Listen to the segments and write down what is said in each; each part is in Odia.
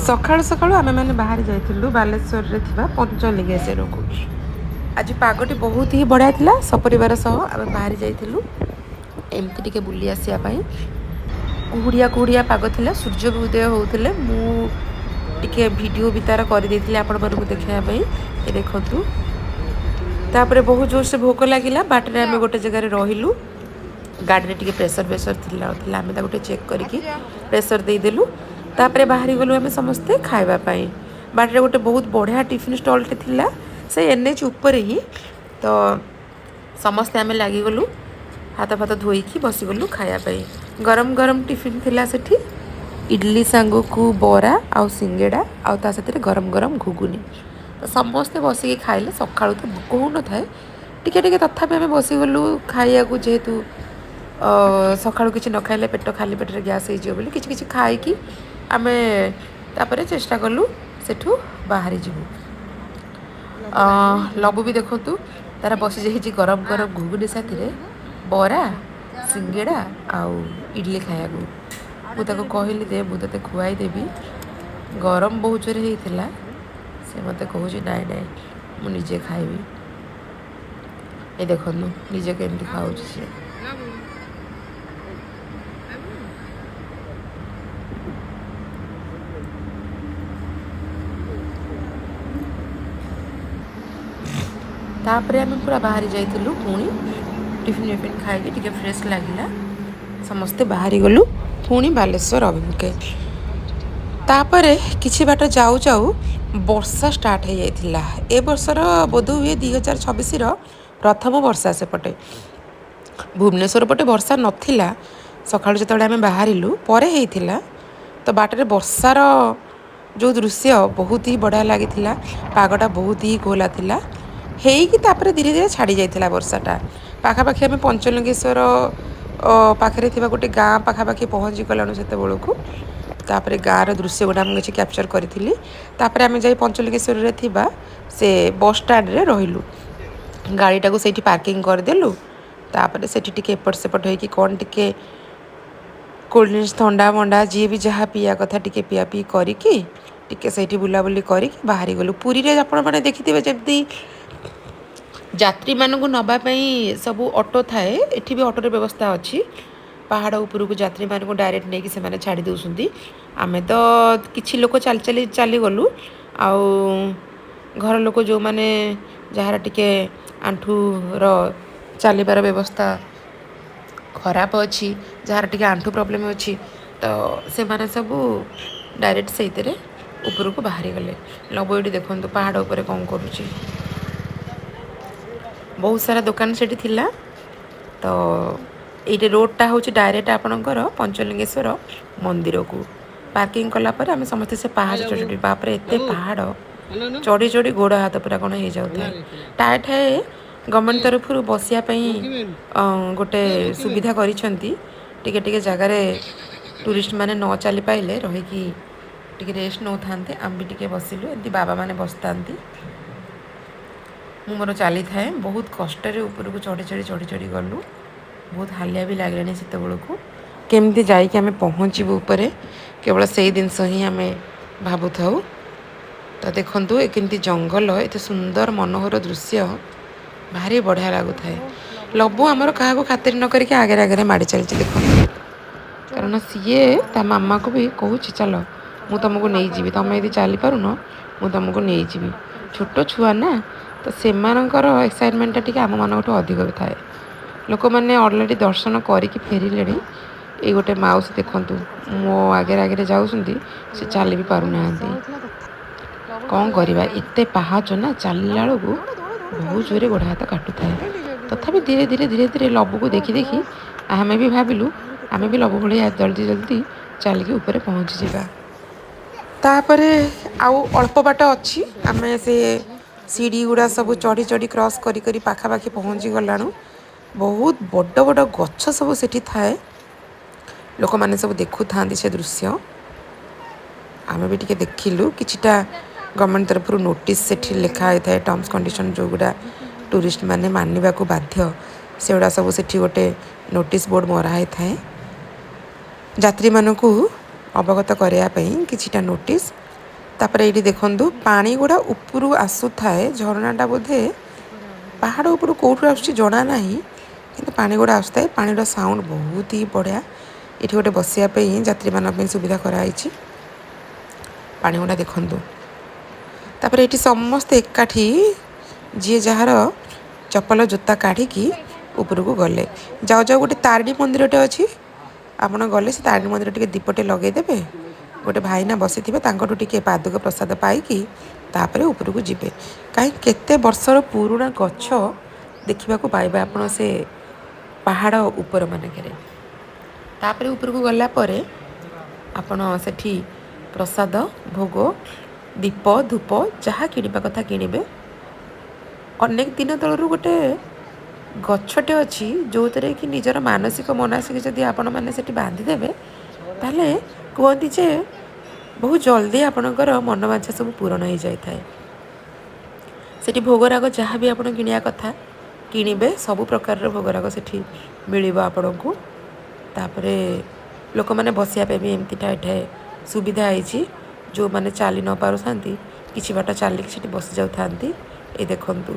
ସକାଳୁ ସକାଳୁ ଆମେମାନେ ବାହାରି ଯାଇଥିଲୁ ବାଲେଶ୍ୱରରେ ଥିବା ପଞ୍ଚଲିଙ୍ଗେଶ୍ୱରକୁ। ଆଜି ପାଗଟି ବହୁତ ହି ବଢ଼ିଆ ଥିଲା। ସପରିବାର ସହ ଆମେ ବାହାରି ଯାଇଥିଲୁ ଏମିତି ଟିକେ ବୁଲି ଆସିବା ପାଇଁ। କୁହୁଡ଼ିଆ କୁହୁଡ଼ିଆ ପାଗ ଥିଲା, ସୂର୍ଯ୍ୟ ବି ଉଦୟ ହେଉଥିଲେ। ମୁଁ ଟିକେ ଭିଡ଼ିଓ ବି ତାର କରିଦେଇଥିଲି ଆପଣମାନଙ୍କୁ ଦେଖାଇବା ପାଇଁ। ଏ ଦେଖନ୍ତୁ। ତାପରେ ବହୁତ ଜୋରସେ ଭୋକ ଲାଗିଲା। ବାଟରେ ଆମେ ଗୋଟେ ଜାଗାରେ ରହିଲୁ। ଗାଡ଼ିରେ ଟିକେ ପ୍ରେସର ଫ୍ରେସର ଥିଲା ଥିଲା, ଆମେ ତାକୁ ଟିକେ ଚେକ୍ କରିକି ପ୍ରେସର ଦେଇଦେଲୁ। ତାପରେ ବାହାରି ଗଲୁ ଆମେ ସମସ୍ତେ ଖାଇବା ପାଇଁ। ବାଟରେ ଗୋଟେ ବହୁତ ବଢ଼ିଆ ଟିଫିନ୍ ଷ୍ଟଲ୍ଟେ ଥିଲା, ସେ NH ଉପରେ ହିଁ। ତ ସମସ୍ତେ ଆମେ ଲାଗିଗଲୁ, ହାତ ଫାତ ଧୋଇକି ବସିଗଲୁ ଖାଇବା ପାଇଁ। ଗରମ ଗରମ ଟିଫିନ୍ ଥିଲା ସେଠି, ଇଡ଼ଲି ସାଙ୍ଗକୁ ବରା ଆଉ ସିଙ୍ଗେଡ଼ା ଆଉ ତା ସାଥିରେ ଗରମ ଗରମ ଘୁଗୁନି। ତ ସମସ୍ତେ ବସିକି ଖାଇଲେ। ସକାଳୁ ତ ଭୋକ ହେଉନଥାଏ ଟିକେ ଟିକେ, ତଥାପି ଆମେ ବସିଗଲୁ ଖାଇବାକୁ। ଯେହେତୁ ସକାଳୁ କିଛି ନ ଖାଇଲେ ପେଟ ଖାଲି ପେଟରେ ଗ୍ୟାସ୍ ହେଇଯିବ ବୋଲି କିଛି କିଛି ଖାଇକି ଆମେ ତାପରେ ଚେଷ୍ଟା କଲୁ ସେଠୁ ବାହାରି ଯିବୁ। ଲବୁ ବି ଦେଖନ୍ତୁ, ତାର ବସିଯାଇଛି ଗରମ ଗରମ ଘୁଗୁନି ସାଥିରେ ବରା, ସିଙ୍ଗେଡ଼ା ଆଉ ଇଡ଼ଲି ଖାଇବାକୁ। ମୁଁ ତାକୁ କହିଲି, ଦେ, ମୁଁ ତୋତେ ଖୁଆଇଦେବି। ଗରମ ବହୁତ ଜୋରେ ହେଇଥିଲା। ସେ ମୋତେ କହୁଛି, ନାଇଁ ନାଇଁ, ମୁଁ ନିଜେ ଖାଇବି। ଏ ଦେଖନ୍ତୁ, ନିଜେ କେମିତି ଖାଉଛି ସିଏ। ତାପରେ ଆମେ ପୁରା ବାହାରି ଯାଇଥିଲୁ। ପୁଣି ଟିଫିନ୍ ଫିଫିନ୍ ଖାଇକି ଟିକେ ଫ୍ରେଶ୍ ଲାଗିଲା, ସମସ୍ତେ ବାହାରି ଗଲୁ ପୁଣି ବାଲେଶ୍ୱର ଅଭିମୁଖେ। ତାପରେ କିଛି ବାଟ ଯାଉ ଯାଉ ବର୍ଷା ଷ୍ଟାର୍ଟ ହେଇଯାଇଥିଲା। ଏ ବର୍ଷର ବୋଧ ହୁଏ 2026ର ପ୍ରଥମ ବର୍ଷା। ସେପଟେ ଭୁବନେଶ୍ୱର ପଟେ ବର୍ଷା ନଥିଲା ସକାଳୁ ଯେତେବେଳେ ଆମେ ବାହାରିଲୁ, ପରେ ହେଇଥିଲା। ତ ବାଟରେ ବର୍ଷାର ଯେଉଁ ଦୃଶ୍ୟ ବହୁତ ହି ବଢ଼ିଆ ଲାଗିଥିଲା। ପାଗଟା ବହୁତ ହି କୋହଲା ଥିଲା ହେଇକି, ତାପରେ ଧୀରେ ଧୀରେ ଛାଡ଼ି ଯାଇଥିଲା ବର୍ଷାଟା। ପାଖାପାଖି ଆମେ ପଞ୍ଚଲିଙ୍ଗେଶ୍ୱର ପାଖରେ ଥିବା ଗୋଟେ ଗାଁ ପାଖାପାଖି ପହଞ୍ଚି ଗଲାଣୁ ସେତେବେଳକୁ। ତାପରେ ଗାଁର ଦୃଶ୍ୟ ଗୁଡ଼ା ମୁଁ କିଛି କ୍ୟାପଚର୍ କରିଥିଲି। ତାପରେ ଆମେ ଯାଇ ପଞ୍ଚଲିଙ୍ଗେଶ୍ୱରରେ ଥିବା ସେ ବସ୍ ଷ୍ଟାଣ୍ଡରେ ରହିଲୁ। ଗାଡ଼ିଟାକୁ ସେଇଠି ପାର୍କିଂ କରିଦେଲୁ। ତାପରେ ସେଠି ଟିକେ ଏପଟ ସେପଟ ହେଇକି କ'ଣ ଟିକେ କୋଲ୍ଡ ଡ୍ରିଙ୍କସ୍, ଥଣ୍ଡା ମଣ୍ଡା, ଯିଏ ବି ଯାହା ପିଇବା କଥା ଟିକେ ପିଆ ପିଇ କରିକି, ଟିକେ ସେଇଠି ବୁଲାବୁଲି କରିକି ବାହାରି ଗଲୁ। ପୁରୀରେ ଆପଣମାନେ ଦେଖିଥିବେ, ଯେମିତି ଯାତ୍ରୀମାନଙ୍କୁ ନେବା ପାଇଁ ସବୁ ଅଟୋ ଥାଏ, ଏଠି ବି ଅଟୋର ବ୍ୟବସ୍ଥା ଅଛି। ପାହାଡ଼ ଉପରକୁ ଯାତ୍ରୀମାନଙ୍କୁ ଡାଇରେକ୍ଟ ନେଇକି ସେମାନେ ଛାଡ଼ି ଦେଉଛନ୍ତି। ଆମେ ତ କିଛି ଲୋକ ଚାଲି ଚାଲି ଚାଲିଗଲୁ, ଆଉ ଘର ଲୋକ ଯେଉଁମାନେ, ଯାହାର ଟିକେ ଆଣ୍ଠୁର ଚାଲିବାର ବ୍ୟବସ୍ଥା ଖରାପ ଅଛି, ଯାହାର ଟିକେ ଆଣ୍ଠୁ ପ୍ରୋବ୍ଲେମ୍ ଅଛି, ତ ସେମାନେ ସବୁ ଡାଇରେକ୍ଟ ସେଇଥିରେ ଉପରକୁ ବାହାରିଗଲେ। ଲବ ଏଇଠି ଦେଖନ୍ତୁ, ପାହାଡ଼ ଉପରେ କ'ଣ କରୁଛି। ବହୁତ ସାରା ଦୋକାନ ସେଠି ଥିଲା। ତ ଏଇଠି ରୋଡ଼ଟା ହେଉଛି ଡାଇରେକ୍ଟ ଆପଣଙ୍କର ପଞ୍ଚଲିଙ୍ଗେଶ୍ୱର ମନ୍ଦିରକୁ। ପାର୍କିଂ କଲା ପରେ ଆମେ ସମସ୍ତେ ସେ ପାହାଚ ଚଢ଼ି, ବାପରେ, ଏତେ ପାହାଡ଼ ଚଢ଼ି ଚଢ଼ି ଗୋଡ଼ ହାତ ପୁରା କ'ଣ ହେଇଯାଉଥାଏ। ଠାଏ ଠାଏ ଗଭର୍ଣ୍ଣମେଣ୍ଟ ତରଫରୁ ବସିବା ପାଇଁ ଗୋଟେ ସୁବିଧା କରିଛନ୍ତି। ଟିକେ ଟିକେ ଜାଗାରେ ଟୁରିଷ୍ଟ ମାନେ ନ ଚାଲି ପାଇଲେ ରହିକି ଟିକେ ରେଷ୍ଟ ନେଉଥାନ୍ତି। ଆମେ ବି ଟିକେ ବସିଲୁ। ଏମିତି ବାବାମାନେ ବସିଥାନ୍ତି, ମୁଁ ମୋର ଚାଲିଥାଏ। ବହୁତ କଷ୍ଟରେ ଉପରକୁ ଚଢ଼ି ଚଢ଼ି ଚଢ଼ି ଚଢ଼ି ଗଲୁ। ବହୁତ ହାଲିଆ ବି ଲାଗିଲାଣି ସେତେବେଳକୁ। କେମିତି ଯାଇକି ଆମେ ପହଞ୍ଚିବୁ ଉପରେ, କେବଳ ସେଇ ଜିନିଷ ହିଁ ଆମେ ଭାବୁଥାଉ। ତ ଦେଖନ୍ତୁ, ଏ କେମିତି ଜଙ୍ଗଲ, ଏତେ ସୁନ୍ଦର ମନୋହର ଦୃଶ୍ୟ, ଭାରି ବଢ଼ିଆ ଲାଗୁଥାଏ। ଲବୁ ଆମର କାହାକୁ ଖାତିର ନ କରିକି ଆଗରେ ଆଗରେ ମାଡ଼ି ଚାଲିଛି ଦେଖନ୍ତୁ। କାରଣ ସିଏ ତା ମାମାକୁ ବି କହୁଛି, ଚାଲ, ମୁଁ ତୁମକୁ ନେଇଯିବି, ତୁମେ ଯଦି ଚାଲିପାରୁନ, ମୁଁ ତୁମକୁ ନେଇଯିବି। ଛୋଟ ଛୁଆ ନା, ତ ସେମାନଙ୍କର ଏକ୍ସାଇଟମେଣ୍ଟଟା ଟିକେ ଆମମାନଙ୍କଠୁ ଅଧିକ ବି ଥାଏ। ଲୋକମାନେ ଅଲରେଡ଼ି ଦର୍ଶନ କରିକି ଫେରିଲେଣି। ଏଇ ଗୋଟେ ମାଉସୀ ଦେଖନ୍ତୁ, ମୋ ଆଗରେ ଆଗରେ ଯାଉଛନ୍ତି, ସେ ଚାଲି ବି ପାରୁନାହାନ୍ତି। କ'ଣ କରିବା, ଏତେ ପାହାଚ ନା, ଚାଲିଲା ବେଳକୁ ବହୁତ ଜୋରେ ଗୋଡ଼ ହାତ କାଟୁଥାଏ। ତଥାପି ଧୀରେ ଧୀରେ ଧୀରେ ଧୀରେ ଲବୁକୁ ଦେଖି ଦେଖି ଆମେ ବି ଭାବିଲୁ, ଆମେ ବି ଲବୁ ଭଳିଆ ଜଲ୍ଦି ଜଲ୍ଦି ଚାଲିକି ଉପରେ ପହଞ୍ଚିଯିବା। ତାପରେ ଆଉ ଅଳ୍ପ ବାଟ ଅଛି। ଆମେ ସେ ସିଡ଼ି ଗୁଡ଼ା ସବୁ ଚଢ଼ି ଚଢ଼ି, କ୍ରସ୍ କରି କରି ପାଖାପାଖି ପହଞ୍ଚି ଗଲାଣୁ। ବହୁତ ବଡ଼ ବଡ଼ ଗଛ ସବୁ ସେଠି ଥାଏ। ଲୋକମାନେ ସବୁ ଦେଖୁଥାନ୍ତି ସେ ଦୃଶ୍ୟ। ଆମେ ବି ଟିକେ ଦେଖିଲୁ। କିଛିଟା ଗଭର୍ଣ୍ଣମେଣ୍ଟ ତରଫରୁ ନୋଟିସ୍ ସେଠି ଲେଖା ହେଇଥାଏ, ଟର୍ମସ୍ କଣ୍ଡିସନ୍ ଯେଉଁଗୁଡ଼ା ଟୁରିଷ୍ଟ ମାନେ ମାନିବାକୁ ବାଧ୍ୟ, ସେଗୁଡ଼ା ସବୁ ସେଠି ଗୋଟେ ନୋଟିସ୍ ବୋର୍ଡ଼ ମରା ହେଇଥାଏ। ଯାତ୍ରୀମାନଙ୍କୁ ଅବଗତ କରିବା ପାଇଁ କିଛିଟା ନୋଟିସ୍ ତାପରେ ଏଇଠି ଦେଖନ୍ତୁ, ପାଣି ଗୁଡ଼ା ଉପରୁ ଆସୁଥାଏ। ଝରଣାଟା ବୋଧେ ପାହାଡ଼ ଉପରୁ କେଉଁଠୁ ଆସୁଛି ଜଣା ନାହିଁ, କିନ୍ତୁ ପାଣି ଗୁଡ଼ା ଆସୁଥାଏ। ପାଣିର ସାଉଣ୍ଡ ବହୁତ ହି ବଢ଼ିଆ। ଏଠି ଗୋଟେ ବସିବା ପାଇଁ ଯାତ୍ରୀମାନଙ୍କ ପାଇଁ ସୁବିଧା କରାହେଇଛି। ପାଣି ଗୁଡ଼ା ଦେଖନ୍ତୁ। ତାପରେ ଏଇଠି ସମସ୍ତେ ଏକାଠି ଯିଏ ଯାହାର ଚପଲ ଜୋତା କାଢ଼ିକି ଉପରକୁ ଗଲେ। ଯାଉ ଯାଉ ଗୋଟେ ତାରିଣୀ ମନ୍ଦିରଟେ ଅଛି। ଆପଣ ଗଲେ ସେ ତାରିଣୀ ମନ୍ଦିର ଟିକେ ଦୀପଟେ ଲଗେଇଦେବେ। ଗୋଟେ ଭାଇନା ବସିଥିବେ, ତାଙ୍କଠୁ ଟିକେ ପାଦୁକ ପ୍ରସାଦ ପାଇକି ତାପରେ ଉପରକୁ ଯିବେ। କାହିଁ କେତେ ବର୍ଷର ପୁରୁଣା ଗଛ ଦେଖିବାକୁ ପାଇବେ ଆପଣ ସେ ପାହାଡ଼ ଉପର ମାନଙ୍କରେ। ତାପରେ ଉପରକୁ ଗଲା ପରେ ଆପଣ ସେଠି ପ୍ରସାଦ, ଭୋଗ, ଦୀପ, ଧୂପ ଯାହା କିଣିବା କଥା କିଣିବେ। ଅନେକ ଦିନ ତଳରୁ ଗୋଟେ ଗଛଟେ ଅଛି, ଯେଉଁଥିରେ କି ନିଜର ମାନସିକ ମନାସିକ ଯଦି ଆପଣମାନେ ସେଠି ବାନ୍ଧିଦେବେ, ତାହେଲେ କୁହନ୍ତି ଯେ ବହୁତ ଜଲ୍ଦି ଆପଣଙ୍କର ମନବାଞ୍ଛା ସବୁ ପୂରଣ ହେଇଯାଇଥାଏ। ସେଠି ଭୋଗରାଗ ଯାହା ବି ଆପଣ କିଣିବା କଥା କିଣିବେ। ସବୁ ପ୍ରକାରର ଭୋଗରାଗ ସେଠି ମିଳିବ ଆପଣଙ୍କୁ। ତାପରେ ଲୋକମାନେ ବସିବା ପାଇଁ ବି ଏମିତି ଠାଏ ଠାଏ ସୁବିଧା ହେଇଛି। ଯେଉଁମାନେ ଚାଲି ନ ପାରୁଥାନ୍ତି, କିଛି ବାଟ ଚାଲିକି ସେଠି ବସି ଯାଉଥାନ୍ତି। ଏ ଦେଖନ୍ତୁ,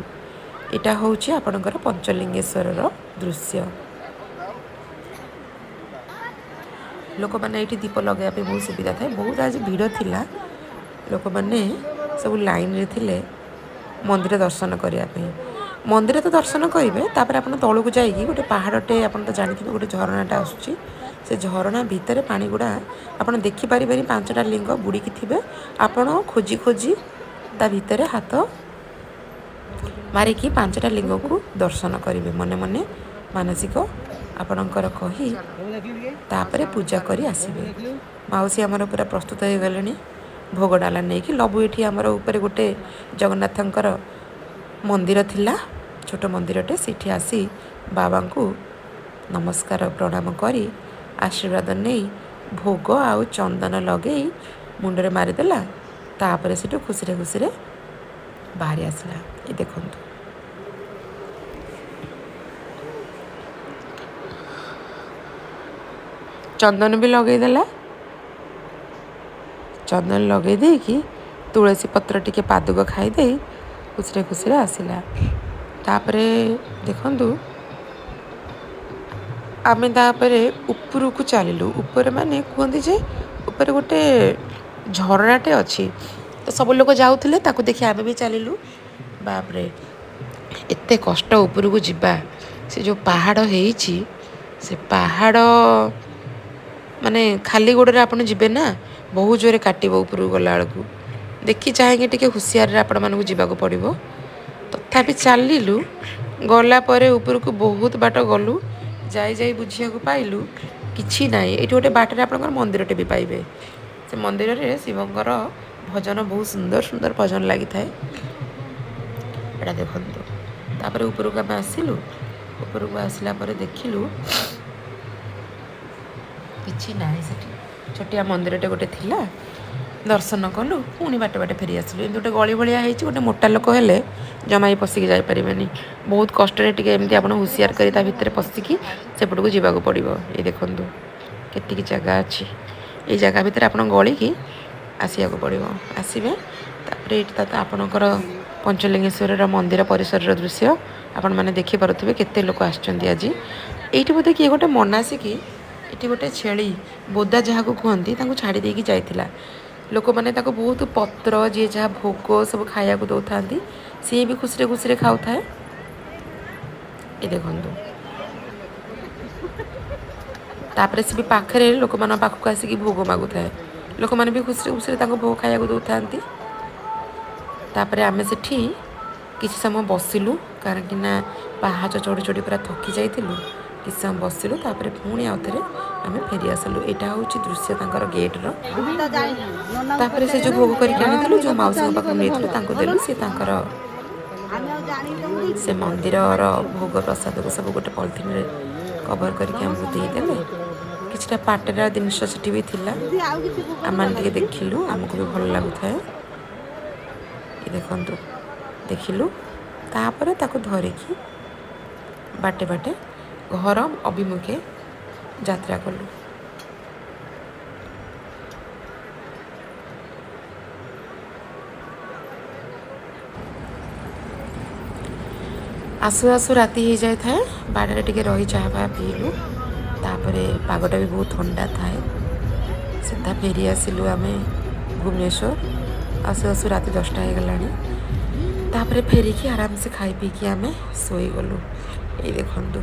ଏଇଟା ହେଉଛି ଆପଣଙ୍କର ପଞ୍ଚଲିଙ୍ଗେଶ୍ୱରର ଦୃଶ୍ୟ। ଲୋକମାନେ ଏଇଠି ଦୀପ ଲଗାଇବା ପାଇଁ ବହୁତ ସୁବିଧା ଥାଏ। ବହୁତ ଆଜି ଭିଡ଼ ଥିଲା। ଲୋକମାନେ ସବୁ ଲାଇନ୍ରେ ଥିଲେ ମନ୍ଦିର ଦର୍ଶନ କରିବା ପାଇଁ। ମନ୍ଦିର ତ ଦର୍ଶନ କରିବେ, ତାପରେ ଆପଣ ତଳକୁ ଯାଇକି ଗୋଟେ ପାହାଡ଼ଟେ, ଆପଣ ତ ଜାଣିଥିବେ, ଗୋଟେ ଝରଣାଟା ଆସୁଛି। ସେ ଝରଣା ଭିତରେ ପାଣି ଗୁଡ଼ା ଆପଣ ଦେଖିପାରିବେନି। ପାଞ୍ଚଟା ଲିଙ୍ଗ ବୁଡ଼ିକି ଥିବେ। ଆପଣ ଖୋଜି ଖୋଜି ତା ଭିତରେ ହାତ ମାରିକି ପାଞ୍ଚଟା ଲିଙ୍ଗକୁ ଦର୍ଶନ କରିବେ। ମନେ ମନେ ମାନସିକ ଆପଣଙ୍କର କହି ତାପରେ ପୂଜା କରି ଆସିବେ। ମାଉସୀ ଆମର ପୁରା ପ୍ରସ୍ତୁତ ହେଇଗଲେଣି ଭୋଗ ଡାଲା ନେଇକି। ଲବୁ ଏଠି ଆମର ଉପରେ ଗୋଟେ ଜଗନ୍ନାଥଙ୍କର ମନ୍ଦିର ଥିଲା, ଛୋଟ ମନ୍ଦିରଟେ। ସେଇଠି ଆସି ବାବାଙ୍କୁ ନମସ୍କାର ପ୍ରଣାମ କରି ଆଶୀର୍ବାଦ ନେଇ ଭୋଗ ଆଉ ଚନ୍ଦନ ଲଗେଇ ମୁଣ୍ଡରେ ମାରିଦେଲା। ତାପରେ ସେଠୁ ଖୁସିରେ ଖୁସିରେ ବାହାରି ଆସିଲା। ଏ ଦେଖନ୍ତୁ, ଚନ୍ଦନ ବି ଲଗେଇଦେଲା। ଚନ୍ଦନ ଲଗେଇ ଦେଇକି ତୁଳସୀ ପତ୍ର ଟିକେ ପାଦୁକ ଖାଇଦେଇ ଖୁସିରେ ଖୁସିରେ ଆସିଲା। ତାପରେ ଦେଖନ୍ତୁ, ଆମେ ତାପରେ ଉପରକୁ ଚାଲିଲୁ। ଉପରେ ମାନେ କୁହନ୍ତି ଯେ ଉପରେ ଗୋଟେ ଝରଣାଟେ ଅଛି। ତ ସବୁ ଲୋକ ଯାଉଥିଲେ, ତାକୁ ଦେଖି ଆମେ ବି ଚାଲିଲୁ। ବାପରେ, ଏତେ କଷ୍ଟ ଉପରକୁ ଯିବା। ସେ ଯେଉଁ ପାହାଡ଼ ହେଇଛି, ସେ ପାହାଡ଼ ମାନେ ଖାଲି ଗୋଡ଼ରେ ଆପଣ ଯିବେ ନା, ବହୁତ ଜୋରେ କାଟିବ। ଉପରକୁ ଗଲାବେଳକୁ ଦେଖି ଚାହିଁକି ଟିକେ ହୁସିଆରରେ ଆପଣମାନଙ୍କୁ ଯିବାକୁ ପଡ଼ିବ। ତଥାପି ଚାଲିଲୁ। ଗଲା ପରେ ଉପରକୁ ବହୁତ ବାଟ ଗଲୁ। ଯାଇ ଯାଇ ବୁଝିବାକୁ ପାଇଲୁ କିଛି ନାହିଁ। ଏଇଠି ଗୋଟେ ବାଟରେ ଆପଣଙ୍କର ମନ୍ଦିରଟେ ବି ପାଇବେ। ସେ ମନ୍ଦିରରେ ଶିବଙ୍କର ଭଜନ, ବହୁତ ସୁନ୍ଦର ସୁନ୍ଦର ଭଜନ ଲାଗିଥାଏ। ଏଇଟା ଦେଖନ୍ତୁ। ତାପରେ ଉପରକୁ ଆମେ ଆସିଲୁ। ଉପରକୁ ଆସିଲା ପରେ ଦେଖିଲୁ କିଛି ନାହିଁ ସେଠି। ଛୋଟିଆ ମନ୍ଦିରଟେ ଗୋଟେ ଥିଲା, ଦର୍ଶନ କଲୁ, ପୁଣି ବାଟେ ବାଟେ ଫେରି ଆସିଲୁ। ଏମିତି ଗୋଟେ ଗଳି ଭଳିଆ ହେଇଛି। ଗୋଟେ ମୋଟା ଲୋକ ହେଲେ ଜମା ବି ପଶିକି ଯାଇପାରିବେନି। ବହୁତ କଷ୍ଟରେ ଟିକେ ଏମିତି ଆପଣ ହୁସିଆର କରି ତା ଭିତରେ ପଶିକି ସେପଟକୁ ଯିବାକୁ ପଡ଼ିବ। ଏଇ ଦେଖନ୍ତୁ, କେତିକି ଜାଗା ଅଛି। ଏଇ ଜାଗା ଭିତରେ ଆପଣ ଗଳିକି ଆସିବାକୁ ପଡ଼ିବ। ଆସିବେ। ତାପରେ ଏଇଠି ତ ଆପଣଙ୍କର ପଞ୍ଚଲିଙ୍ଗେଶ୍ୱରର ମନ୍ଦିର ପରିସରର ଦୃଶ୍ୟ ଆପଣମାନେ ଦେଖିପାରୁଥିବେ। କେତେ ଲୋକ ଆସିଛନ୍ତି ଆଜି। ଏଇଠି ବୋଧେ କିଏ ଗୋଟେ ମନାସିକି ଏଠି ଗୋଟେ ଛେଳି, ବୋଦା ଯାହାକୁ କୁହନ୍ତି, ତାଙ୍କୁ ଛାଡ଼ି ଦେଇକି ଯାଇଥିଲା। ଲୋକମାନେ ତାକୁ ବହୁତ ପତ୍ର, ଯିଏ ଯାହା ଭୋଗ ସବୁ ଖାଇବାକୁ ଦେଉଥାନ୍ତି। ସିଏ ବି ଖୁସିରେ ଖୁସିରେ ଖାଉଥାଏ। ଏ ଦେଖନ୍ତୁ। ତାପରେ ସେ ବି ପାଖରେ ଲୋକମାନଙ୍କ ପାଖକୁ ଆସିକି ଭୋଗ ମାଗୁଥାଏ। ଲୋକମାନେ ବି ଖୁସିରେ ଖୁସିରେ ତାଙ୍କୁ ଭୋଗ ଖାଇବାକୁ ଦେଉଥାନ୍ତି। ତାପରେ ଆମେ ସେଠି କିଛି ସମୟ ବସିଲୁ, କାହିଁକି ନା ପାହାଚ ଚଢ଼ି ଚଢ଼ି ପୁରା ଥକି ଯାଇଥିଲୁ। କିଛି ସମୟ ବସିଲୁ, ତାପରେ ପୁଣି ଆଉ ଥରେ ଆମେ ଫେରି ଆସିଲୁ। ଏଇଟା ହେଉଛି ଦୃଶ୍ୟ ତାଙ୍କର ଗେଟ୍ର। ତାପରେ ସେ ଯେଉଁ ଭୋଗ କରିକି ଆଣିଥିଲୁ, ଯେଉଁ ମାଉସୀଙ୍କ ପାଖରୁ ନେଇଥିଲୁ, ତାଙ୍କୁ ଦେଲୁ। ସେ ତାଙ୍କର ସେ ମନ୍ଦିରର ଭୋଗ ପ୍ରସାଦକୁ ସବୁ ଗୋଟେ ପଲିଥିନରେ କଭର କରିକି ଆମକୁ ଦେଇଦେଲେ। କିଛିଟା ପାଟର ଜିନିଷ ସେଠି ବି ଥିଲା। ଆମେମାନେ ଟିକେ ଦେଖିଲୁ, ଆମକୁ ବି ଭଲ ଲାଗୁଥାଏ। ଏ ଦେଖନ୍ତୁ, ଦେଖିଲୁ। ତାପରେ ତାକୁ ଧରିକି ବାଟେ ବାଟେ ଘର ଅଭିମୁଖେ ଯାତ୍ରା କଲୁ। ଆସୁ ଆସୁ ରାତି ହେଇଯାଇଥାଏ। ବାଡ଼ରେ ଟିକେ ରହି ଚାହା ଫାହା ପିଇଲୁ। ତାପରେ ପାଗଟା ବି ବହୁତ ଥଣ୍ଡା ଥାଏ। ସିଧା ଫେରି ଆସିଲୁ ଆମେ ଭୁବନେଶ୍ୱର। ଆସୁ ଆସୁ ରାତି 10ଟା ହେଇଗଲାଣି। ତାପରେ ଫେରିକି ଆରାମସେ ଖାଇ ପିଇକି ଆମେ ଶୋଇଗଲୁ। ଏଇ ଦେଖନ୍ତୁ।